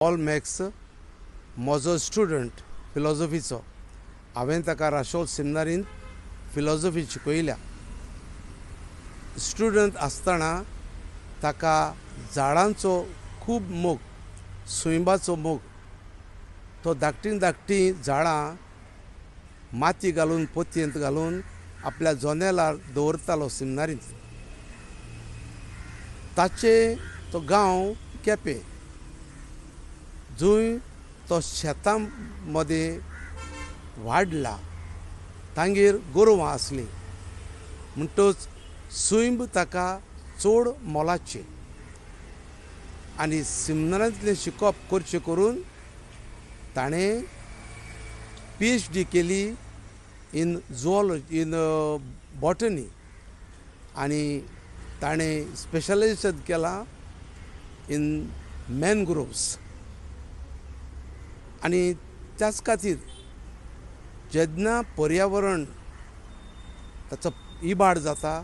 बॉलमॅक्स म्हजो स्टुडंट फिलॉजॉफीचो. हांवें ताका राशोल सेमिनारींत फिलॉजॉफी शिकयल्या. स्टुडंट आसतना ताका झाडांचो खूब मोग, सुंयबाचो मोग. तो धाकटीं धाकटीं झाडां माती घालून पोतयेंत घालून आपल्या जनेलार दवरतालो सेमिनारींत. ताचे तो गांव केपें, जंय तो शेतां मदें वाडला. तांगेर गोरवां आसलीं म्हणटच सैम ताका चड मोलाचें आनी सेमिनारांतलें शिकप करचें करून ताणें PhD केली इन जुऑलॉजी, इन बॉटनी, आनी ताणें स्पेशलायजेशन केलां इन मॅनग्रोव्स. आनी त्याच खातीर जेन्ना पर्यावरण ताचो इबाड जाता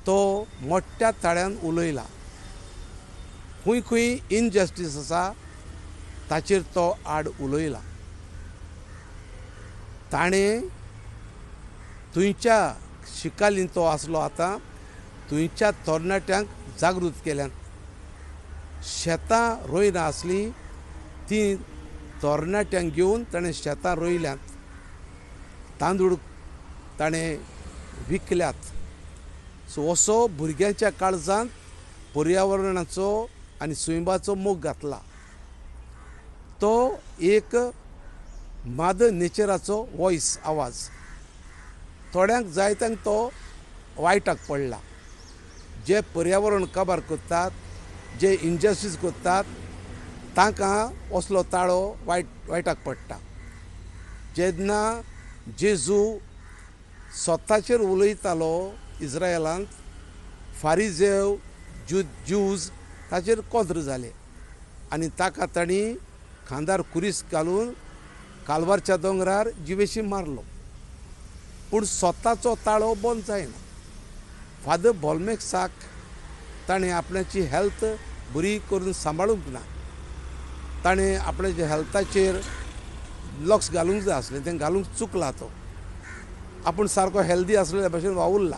तो मोठ्या ताळ्यान उलयला. खंय खंय इनजस्टीस आसा ताचेर तो आड उलयला. ताणें थंयच्या शिकालीन तो आसलो आतां थंयच्या तरणाट्यांक जागृत केल्यात. शेतां रोयना आसलीं तीं तरणाट्यांक घेवन ताणें शेतां रोयल्यांत, तांदूळ ताणें विकल्यात. सो असो भुरग्यांच्या काळजांत पर्यावरणाचो आनी सैमाचो मोग घातला. तो एक मादर नेचराचो वॉयस, आवाज. थोड्यांक जायत्यांक तो वायटाक पडला. जे पर्यावरण काबार करतात, जे इनजस्टीस करतात तांकां असलो ताळो वायटाक पडटा. जेन्ना जेजू स्वताचेर उलयतालो इस्रायलांत, फारिजेव ज्यूज ताचेर कोंत्र जाले आनी ताका तांणी खांदार कुरीस घालून कालवारच्या दोंगरार जिवेशी मारलो. पूण स्वताचो ताळो बंद जायना. फादर बॉलमॅक्साक ताणें आपणाची हेल्थ बरी करून सांबाळूंक ना. ताणें आपणाच्या हेल्थाचेर लक्ष घालूंक जाय आसलें, तें घालूंक चुकला. तो आपूण सारको हेल्दी आसलेल्या भशेन वावुरला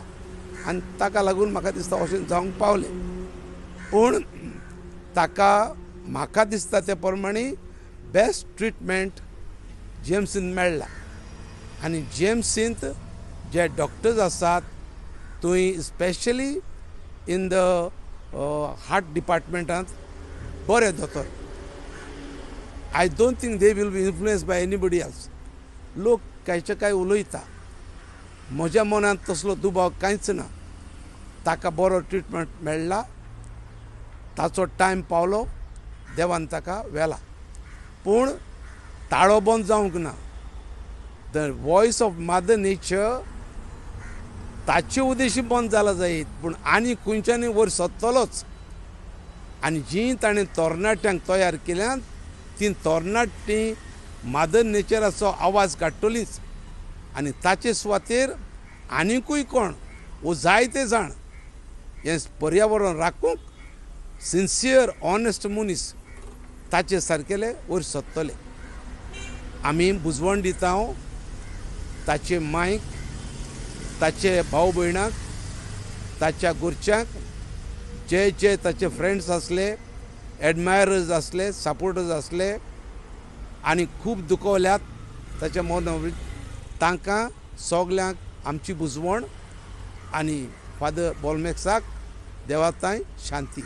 आनी ताका लागून म्हाका दिसता अशें जावंक पावलें. पूण ताका म्हाका दिसता ते प्रमाणे बेस्ट ट्रिटमेंट जीएमसींत मेळ्ळा. आनी जीएमसींत जे डॉक्टर्स आसात थंय स्पेशली इन the heart डिपार्टमेंटांत बरे दोतोर. I don't think they will be influence by anybody else. लोक कांयचे कांय उलयता, म्हज्या मनांत तसलो दुबाव कांयच ना. ताका बरो ट्रिटमेंट मेळ्ळा, ताचो टायम पावलो, देवान ताका व्हेला. पूण ताळो बंद जावंक ना. The voice of mother nature ताचे उद्देशी बंद जाला जायत, पूण आनी खंयच्यानूय वयर सरतलोच. आनी जीं ताणें तरणाट्यांक तयार केल्यांत तीं तरणाटीं मादर नेचराचो आवाज काडटलींच. आनी ताचे सुवातेर आनिकूय कोण वो जायते जाण हें पर्यावरण राखूंक सिन्सियर ऑनेस्ट मनीस ताचे सारकेले वयर सरतले. आमी बुजवण दिता ताचे मायक, ताचे भाव भयणाक, ताच्या घरच्यांक, जे जे ताचे फ्रेंड्स आसले, एडमायरर्स आसले, सपोर्टर्स आसले आनी खूब दुखवल्यात ताच्या मना, तांकां सगल्यांक आमची बुजवण आनी फादर बॉलमॅक्साक देवाताय शांती.